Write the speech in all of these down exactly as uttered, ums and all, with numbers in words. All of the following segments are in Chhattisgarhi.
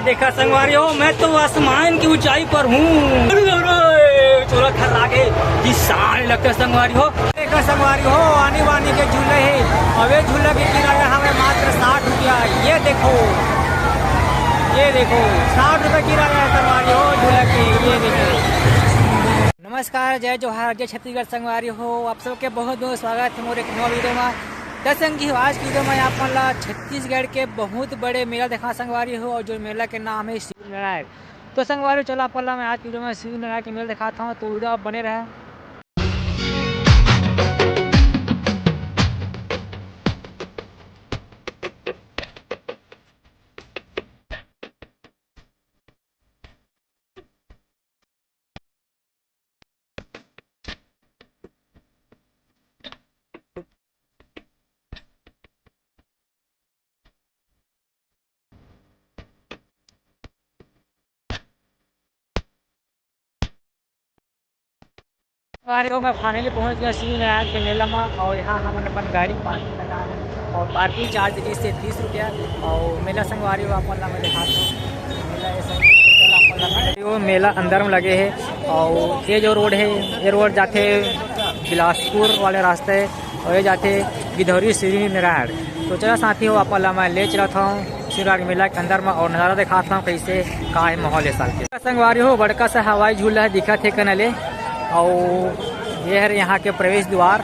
देखा संगवारी हो, मैं तो आसमान की ऊंचाई पर हूँ। अरे, अरे, चोला थर्रा के, कि सारे लगते संगवारी हो। देखा संगवारी हो, आनी बानी के झूले हे। अब ये झूला के किराया हमें मात्र साठ रुपया। ये देखो, ये देखो, साठ रुपया किराया है संगवारी हो झूला के। ये देखो। नमस्कार, जय जोहार, जय छत्तीसगढ़ संगवारी हो। आप सबके बहुत बहुत स्वागत है मोर एक नवा वीडियो में। त संगी हो, आज की वीडियो में आप मन ला छत्तीसगढ़ के बहुत बड़े मेला देखा संगवारी हो, और जो मेला के नाम है शिव नारायण। तो संगवारी हो, चलो आप मन ला मैं आज की वीडियो में शिव नारायण के मेला दिखाता हूँ, तो वीडियो आप बने रहे। अरे, तो मैं finally पहुंच गया शिव नारायण के मेला में, और यहाँ हमन अपन गाड़ी parking लगा है, और parking charge रहिस हे तीस रुपया। और मेला संगवारी हो, आप मन ला मैं दिखाता हूँ। मेला ऐसा है, चला आप मन ला मैं, वो मेला अंदर में लगे है, और ये जो road है, ये road जाते बिलासपुर वाले रास्ते, और ये जाते गिधौरी शिव नारायण। तो चला साथी हो, आप मन ला मैं ले चलत हूँ शिव नारायण मेला के अंदर में, और नजारा दिखात हूँ कैसे का है माहौल इस साल के। संगवारी हो, बड़का सा हवाई झूला है, दिखत हे कना ले, और ये है यहाँ के प्रवेश द्वार।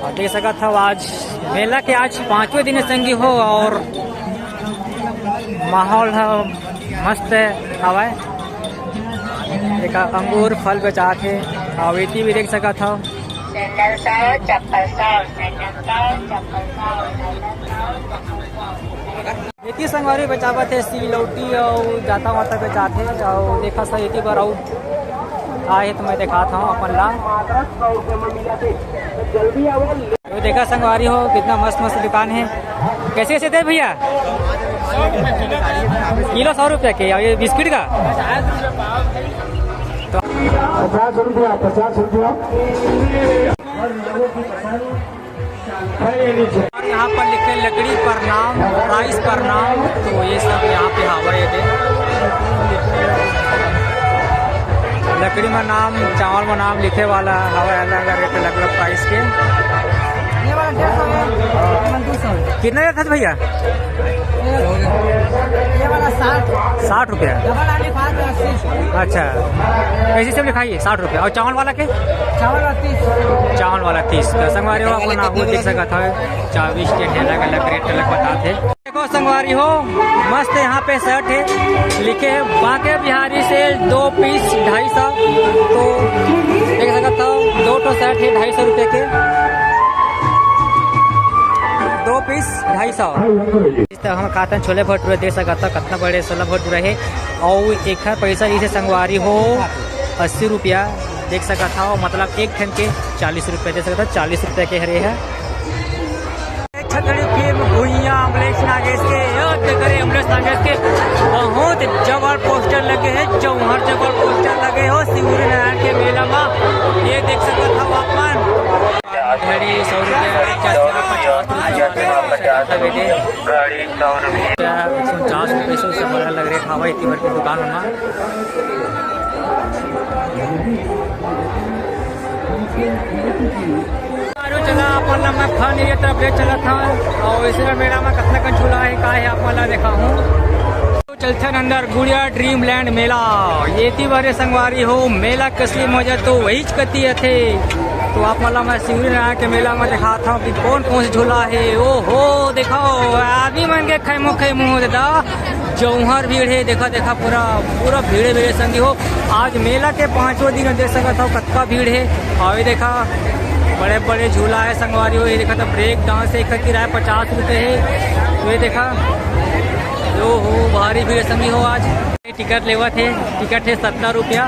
और देख सकत हो, आज मेला के आज पांचवें दिन है संगी हो, और माहौल ह मस्त हवय। एक अंगूर फल बेचात हे, अउ एती भी देख सकत हव। सैंडल सौ, चप्पल सौ, सैंडल सौ, चप्पल सौ, सैंडल सौ, चप्पल सौ। एती संगवारी बेचावत हे सिलौटी अउ जाता वाता बेचात हे। अउ देखा सा एती बर अउ आए हे तो मैं देखात हूँ अपन ला। तो देखा संगवारी हो, कितना मस्त मस्त दुकान है। कैसे कैसे दे भैया? किलो सौ रुपया के, और ये बिस्किट का? तो पचास रुपया, पचास रुपया। और यहाँ पर लिखे लकड़ी प्रणाम, price प्रणाम, तो ये सब यहाँ पे हवा ये दे। लकड़ी में नाम, चावल में नाम लिखे वाला हवा, अलग अलग rate, अलग अलग price के। ये वाला डेढ़ सौ है, ये वाला दो सौ है। कितना का था भैया? ये वाला साठ। साठ रुपया। डबल आने पाँच अस्सी। अच्छा, ऐसे सब लिखाई है साठ रुपया। और चावल वाला के? चावल वाला तीस। चावल वाला तीस। तो संगवारी हो, अपन आप देख सकत हवे, चावल के ठेला का अलग rate अलग बताते। देखो संगवारी हो, मस्त यहाँ पे shirt है, लिखे है बांके बिहारी sale, दो piece ढाई सौ। तो देख सकत हो, दो ठो shirt है ढाई सौ रुपये के, दो piece ढाई सौ। इस तरह हम खातन छोले भटूरे देख सकत हो, कितना बड़े छोला भटूरा है। और एक पैसा इसे संगवारी हो अस्सी रुपया देख सकत हो, मतलब एक ठन के चालीस रुपया दे सकत हो, चालीस रुपया के हरे है। छतड़ी फिल्म भुइयां अमलेश नागेश के, यो देख रे अमलेश नागेश के बहुत जबर poster लगे है, जौहर जबर poster लगे हो शिवरी नारायण के मेला में, ये देख सकत हो अपन। घड़ी सौ रुपया, पचास रुपया, पचास रुपया, एक सौ पचास रुपया से बड़ा लग रहे खावा इतनी बड़ी दुकान में। अरे चला, अपन ला मैं fun area तरफ ले चलत हूँ और इस मेला में कितना कन झूला है, का है, आप मन ला दिखाहूँ। तो चलथन अंदर गुड़िया ड्रीमलैंड मेला। ये ती बारे संगवारी हो, मेला कसली मजा तो वहीच कती अथे। तो आप मन ला मैं शिवरी नारायण के मेला में दिखात हूँ कि कौन कौन से झूला है। ओ हो, देखो आदमी मन के खैमो खैमो हो दादा। जौहर भीड़ है, देखा, देखा, पूरा, पूरा भीड़े, भीड़े संगी हो। आज मेला के पांचवा दिन देख सकत हो, कतका भीड़ है। और ये देखा, बड़े, बड़े झूला है संगवारी हो। ये देखा, तो break dance है, एक का किराया पचास रुपये है। तो ये देखा, यो हो, भारी भीड़ संगी हो आज। टिकट लेवत है, टिकट है सत्तर रुपया।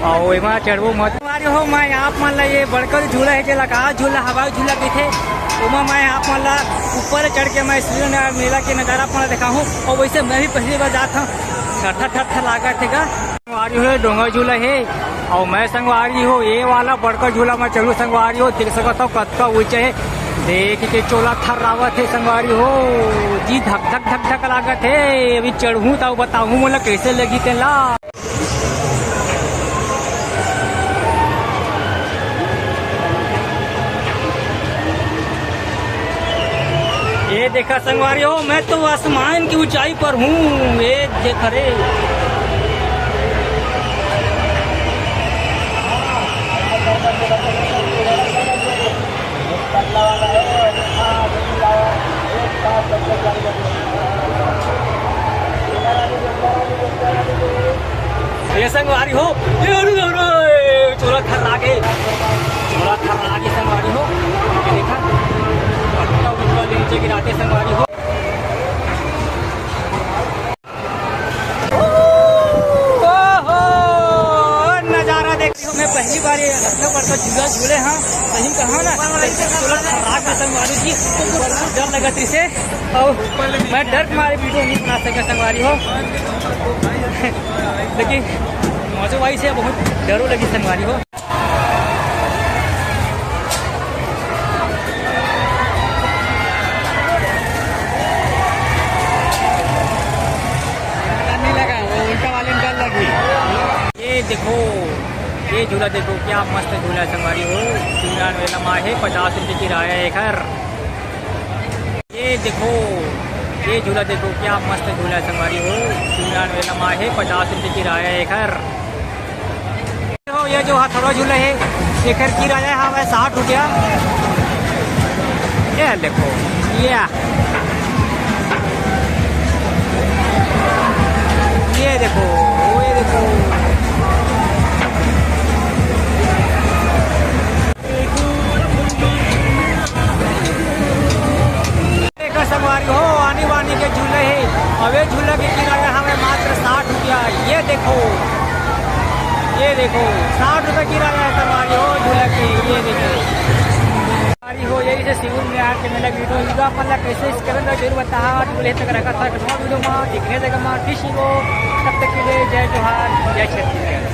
और एमा चढ़बो मत। संगवारी हो, मैं आप मन ला ये बड़का झूला है, जेला का झूला, हवाई झूला कहिथे, ओमा मैं आप मन ला ऊपर चढ़ के मैं शिवरी नारायण मेला के नजारा आप मन ला दिखाहूँ। और वैसे मैं भी पहली बार जात हूँ, ठर ठर ठर ठर लागत हे गा। संगवारी हो, डोंगा झूला है और मैं संगवारी हो, ये वाला बड़का झूला में चलू संगवारी हो, देख सकत हो कतका ऊंचा है। देख के चोला थर्रावत हे संगवारी हो, जी धक धक धक धक लागत हे। अभी चढ़हूं त बताहूं मोला कइसे लगही तेला। ये देखा संगवारी हो, मैं तो आसमान की ऊंचाई पर हूँ। ये देख रे। ये संगवारी हो, ये अरे, अरे, चोला थर्रा गे, चोला थर्रा गे संगवारी हो। ये देखा, पत्ता उठा ले नीचे गिराते संगवारी हो। ओहो, नजारा देख रही हो, मैं पहली बार ये अतना बड़का झूला झूले हाँ, सही कहा ना, तो चोला थर्रा गे संगवारी जी, तो कुछ डर लगत रहिसे, और मैं डर के मारे वीडियो नहीं बना सका संगवारी हो। लेकिन मजो आई से बहुत डरो लगी संगवारी हो। डर नहीं लगा, वो उल्टा वाले में डर लगी। ये देखो, ये झूला देखो, क्या मस्त झूला है संगवारी हो। शिवनारायण मेला मा हे, पचास रुपये किराया है एकर। ये देखो, ये झूला देखो, क्या मस्त झूला है संगवारी हो। शिवनारायण मेला मा हे, पचास रुपये किराया है एकर। हो, ये जो हथौड़ा झूला है, एकर किराया हवे साठ रुपया। ये देखो, ये, ये देखो, ये देखो। एकर संगवारी हो, आनी बानी के झूले हे। अब ये झूला के किराया हवे मात्र साठ रुपया। ये देखो, ये देखो, साठ रुपया किराया है संगवारी हो झूला के। ये देखो संगवारी हो, यही से शिवूर में आके मेला वीडियो वीडियो अपन ला कैसे स्क्रीन पर जरूर बताहा। बोले तक रखा था नवा वीडियो में दिखने जगह में किसी को। तब तक के लिए जय जोहार, जय छत्तीसगढ़।